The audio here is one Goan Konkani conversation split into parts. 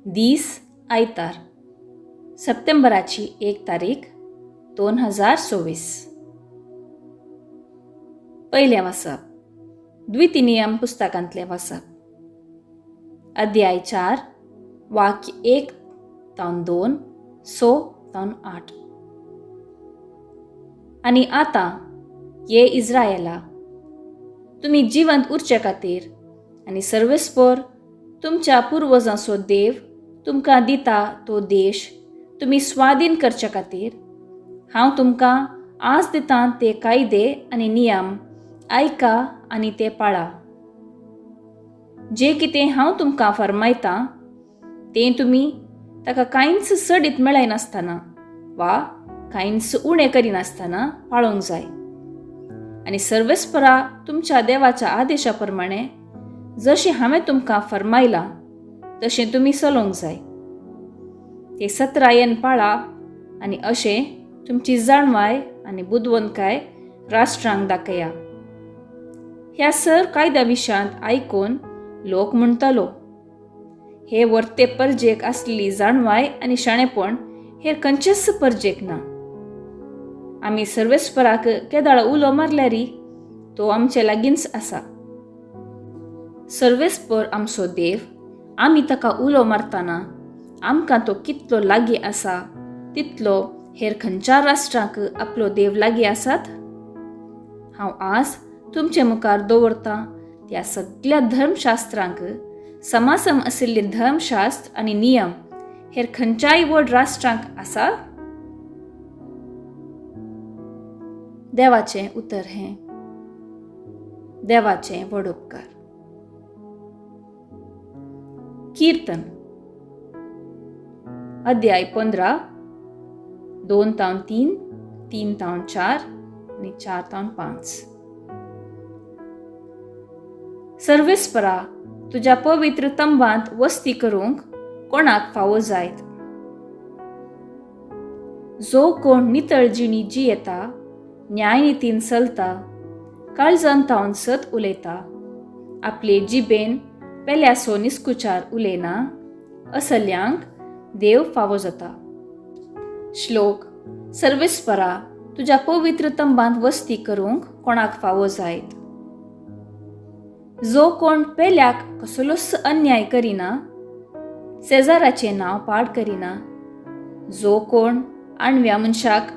दीस आयतार, सप्टेंबराची 1 तारीख 2024. पयलें वाचप द्वितीनियम पुस्तकांतलें वाचप, अध्याय 4, वाक्य 1 तावन 2, 6 तावन 8. आनी आतां ये इज्रायला, तुमी जिवंत उरचे खातीर आनी सर्वेस्पर तुमच्या पुर्वजांचो देव तुमकां दिता तो देश तुमी स्वाधीन करचे खातीर हांव तुमकां आज दितां ते कायदे आनी नियम आयका आनी ते पाळा. जे कितें हांव तुमकां फर्मायतां तें तुमी ताका कांयच चडीत मेळयनासतना वा कांयच उणें करिनासतना पाळोवंक जाय. आनी सर्वेस्परा तुमच्या देवाच्या आदेशा प्रमाणे जशें हांवें तुमकां फर्मायलां तशें तुमी चलोवंक जाय. ते सत्रायेन पाळा आनी अशें तुमची जाणवाय आनी बुदवंतकाय राष्ट्रांक दाखया. ह्या सर कायद्या विशयांत आयकून लोक म्हणटलो, हे वर्ते परजेक आसली जाणवाय आनी शाणेपण हेर खंयचेच परजेक ना. आमी सर्वेस्पराक केदाळ उलो मारल्यारी तो आमचे लागींच आसा. सर्वेस्पर आमचो देव, आमी ताका उलो मारतना आमकां तो कितलो लागीं आसा तितलो हेर खंयच्या राष्ट्रांक आपलो देव लागीं आसात. हांव आज तुमचे मुखार दवरतां त्या सगळ्या धर्मशास्त्रांक समासम आशिल्ले धर्मशास्त्र आनी नियम हेर खंयच्याय व्हड राष्ट्रांक आसा. देवाचें उतर हें देवाचें व्हड उपकार. कीर्तन अध्याय 15, 2 तावन 3, 3 तावन 4 आनी 4 तावन 5. सर्वेस्परा तुज्या पवित्र तंबांत वस्ती करूंक कोणाक फावो जायत. जो कोण नितळ जिणी जियेता, न्यायनितीन चलता, काळजान तावन सत उलयता, आपले जिबेन पेल्यासो निस्कुचार उलयना, असल्यांक देव फावो जाता. श्लोक सर्वेस्परा तुज्या पवित्र तंबांत वस्ती करूंक कोणाक फावो जायत. जो कोण पेल्याक कसलोच अन्याय करिना, शेजाराचें नांव पाड करिना, जो कोण आणव्या मनशाक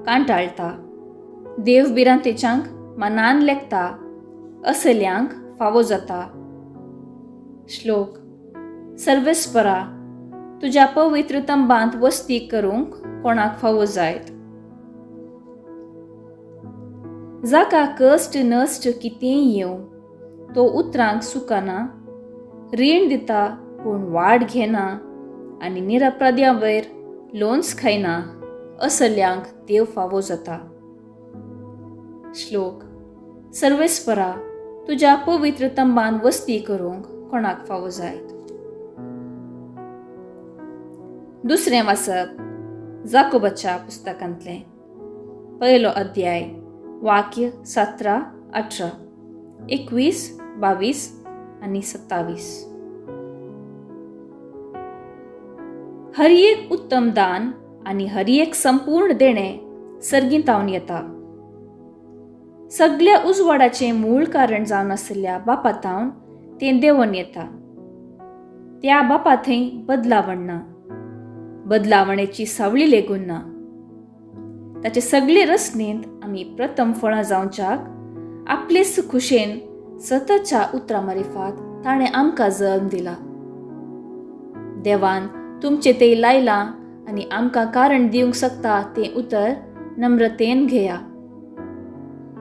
कांटाळटा, देव भिरांतेच्यांक मनान लेखता, असल्यांक फावो जाता. श्लोक सर्वेस्परा तुज्या पवित्र तंबांत वस्ती करूंक कोणाक फावो जायत. जाका कश्ट नश्ट कितेंय येवं तो उतरांक सुकना, रीण दिता पूण वाड घेना आनी निरपराध्यां वयर लोन्स खायना, असल्यांक देव फावो जाता. श्लोक सर्वेस्परा तुज्या पवित्र तंबान वस्ती करूंक कोणाक फावो जायत. दुसरें वाचप जाकोबाच्या पुस्तकांतलें, 1 अध्याय, वाक्य 17, 18, 21, 22 आनी 27. हर एक उत्तम दान आनी हर एक संपूर्ण देणें सर्गीं तावन येता. सगल्या उजवाडाचें मूळ कारण जावन आशिल्ल्या बापा तावन तें देंवन येता. त्या बापा थंय बदलावण ना, बदलावणेची सावळी लेगून ना. ताचे सगळे रचनेंत आमी प्रथम फळां जावच्याक आपलेच खुशेन सततच्या उतरां मारिफात ताणें आमकां जल्म दिला. देवान तुमचें तें लायलां आनी आमकां कारण दिवंक शकता तें उतर नम्रतेन घेया.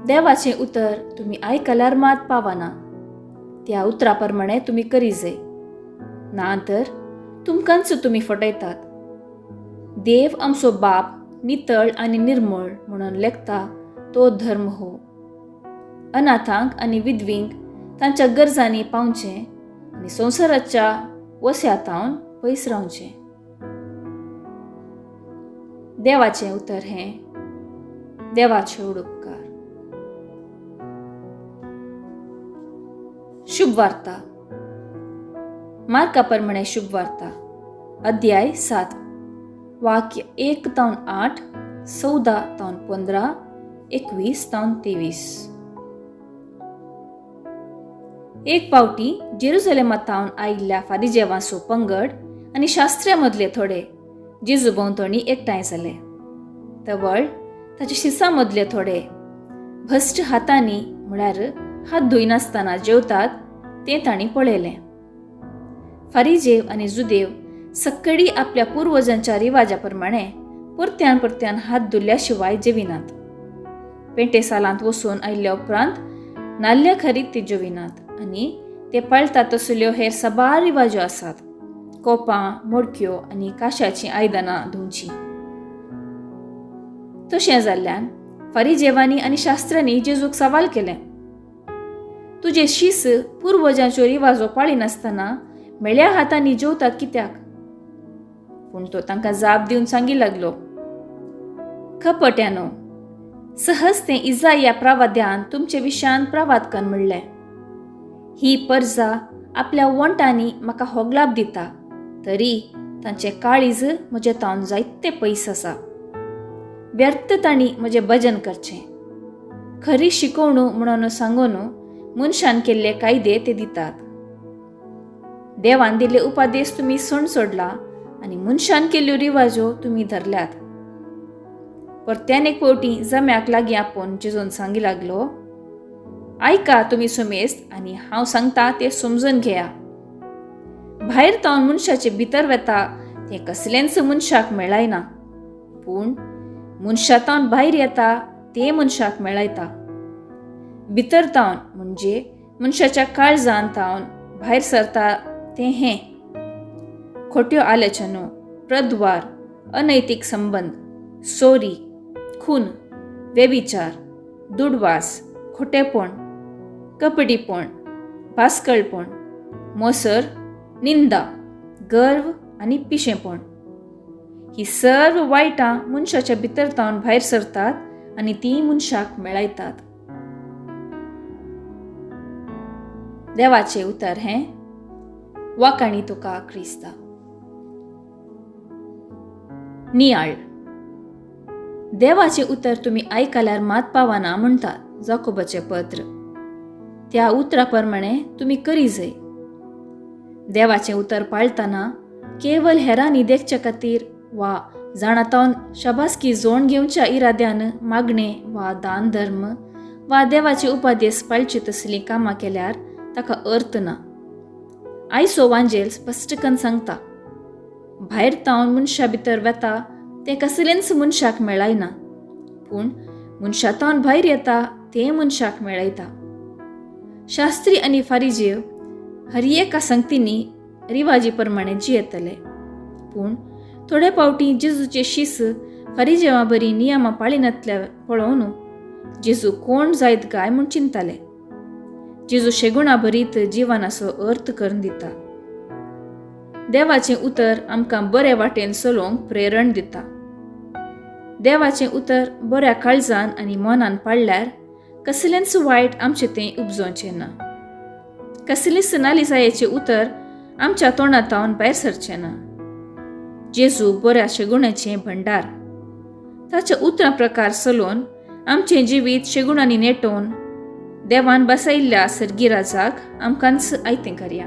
देवाचें उतर तुमी आयकल्यार मात पावना, त्या उतरा प्रमाणे तुमी करी जाय, ना तर तुमकांच तुमी फटयतात. देव आमचो बाप नितळ आनी निर्मळ म्हणून लेखता तो धर्म हो. अनाथांक आनी विधवींक तांच्या गरजांनी पावचें आनी संवसाराच्या वस्यातावन पयस रावचें. देवाचें उतर हें देवाचें उपकार. शुभ वार्ता. मार्का प्रमाणे शुभ वार्ता. अध्याय 7, वाक्य 1 तावन 8, 14 तावन 15, 21 तावन 23. एक पावटी जेरुजलेमा तावन आयिल्ल्या फारिजेवांचो पंगड आनी शास्त्र्या मदले थोडे जेजू भोंवतणी एकठांय जाले. तवळ ताच्या शिसां मदले थोडे भश्ट हातांनी, म्हळ्यार हात धुयनासतना जेवतात तें तांणी पळयलें. फारिजेव आनी जुदेव सक्कडी आपल्या पुर्वजांच्या रिवाजा प्रमाणे परत्यान परत्यान हात धुल्ल्या शिवाय जेविनात. पेंटे सालांत वचून आयिल्ल्या उपरांत नाल्ल्या खरीत ते जेविनात आनी ते पाळतात तसल्यो हेर साबार रिवाज्यो आसात. कोपां, मोडक्यो आनी काशाचीं आयदनां धुवचीं. तशें जाल्ल्यान फारिजेवांनी आनी शास्त्रांनी जेजूक सवाल केलें, तुजे शीस पुर्वजांच्यो रिवाजो पाळिनासतना मेळ्या हातांनी जेवतात कित्याक? पूण तो तांकां जाप दिवन सांगी लागलो, कपट्यानो, सहज तें इजाया प्रवाद्यान तुमचे विशयान प्रवाद कन म्हणलें, ही परजा आपल्या वंटांनी म्हाका होगलाप दिता, तरी तांचें काळीज म्हजें तावन जायते पयस आसा. व्यर्थ तांणी म्हजें भजन करचें, खरी शिकोवणू म्हणून सांगून मनशान केल्ले कायदे ते दितात. देवान दिल्ले उपादेश तुमी सण सोडला आनी मनशान केल्ल्यो रिवाजो तुमी धरल्यात. परत्यान एक फावटी जम्याक लागीं आपोवन जेजून सांगी लागलो, आयका तुमी सुमेस्त आनी हांव सांगता तें समजून घेया. भायर तावन मनशाचे भितर वेता तें कसलेंच मनशाक मेळायना, पूण मनशा तावन भायर येता तें मनशाक मेळयता. भितर तावन म्हणजे मनशाच्या काळजान तावन भायर सरता तें हें खोट्यो आलोचनो, प्रद्वार, अनैतीक संबंद, सोरी, खून, व्यभिचार, दुडवास, खोटेपण, कपडीपण, भास्कळपण, मोसर, निंदा, गर्व आनी पिशेपण. ही सर्व वायटां मनशाच्या भितर तावन भायर सरतात आनी ती मनशाक मेळयतात. देवाचें उतर हें वाकाणी तुका क्रिस्ता. नियाळ. देवाचें उतर तुमी आयकल्यार मात पावना म्हणटात जाकोबाचें पत्र. त्या उतरा प्रमाणे तुमी करी जाय. देवाचें उतर पाळतना केवल हेरांनी देखचे खातीर वा जाणातावन शाबासकी जोण घेवच्या इराद्यान मागणे वा दान धर्म वा देवाचे उपादेश पाळचे तसलीं कामां केल्यार ताका अर्थ ना. आयसो वांजेल स्पश्टकन सांगता, भायर तावन मनशा भितर वेता तें कसलेंच मनशाक मेळयना, पूण मनशा तावन भायर येता तें मनशाक मेळयता. शास्त्री आनी फारिजेव हर एका संगतींनी रिवाजी प्रमाणे जियेतले, पूण थोडे फावटी जेजूचे शीस फारिजेवा बरी नियमां पाळिनातल्या पळोवन जेजू कोण जायत काय म्हूण चिंताले. जेजू शेगुणा भरीत जिवनाचो अर्थ करून दिता. देवाचें उतर आमकां बरे वाटेन चलोवंक प्रेरण दिता. देवाचें उतर बऱ्या काळजान आनी मनान पाळल्यार कसलेंच वायट आमचें तें उपजोवचें ना. कसलीच नालिसायेचें उतर आमच्या तोंडांत भायर सरचें ना. जेजू बऱ्या शेगुणाचें भंडार. ताच्या उतरां प्रकार चलोवन आमचें जिवीत शेगुणांनी नेटोवन देवान बसयल्ल्या सर्गी राजाक आमकांच आयतें करया.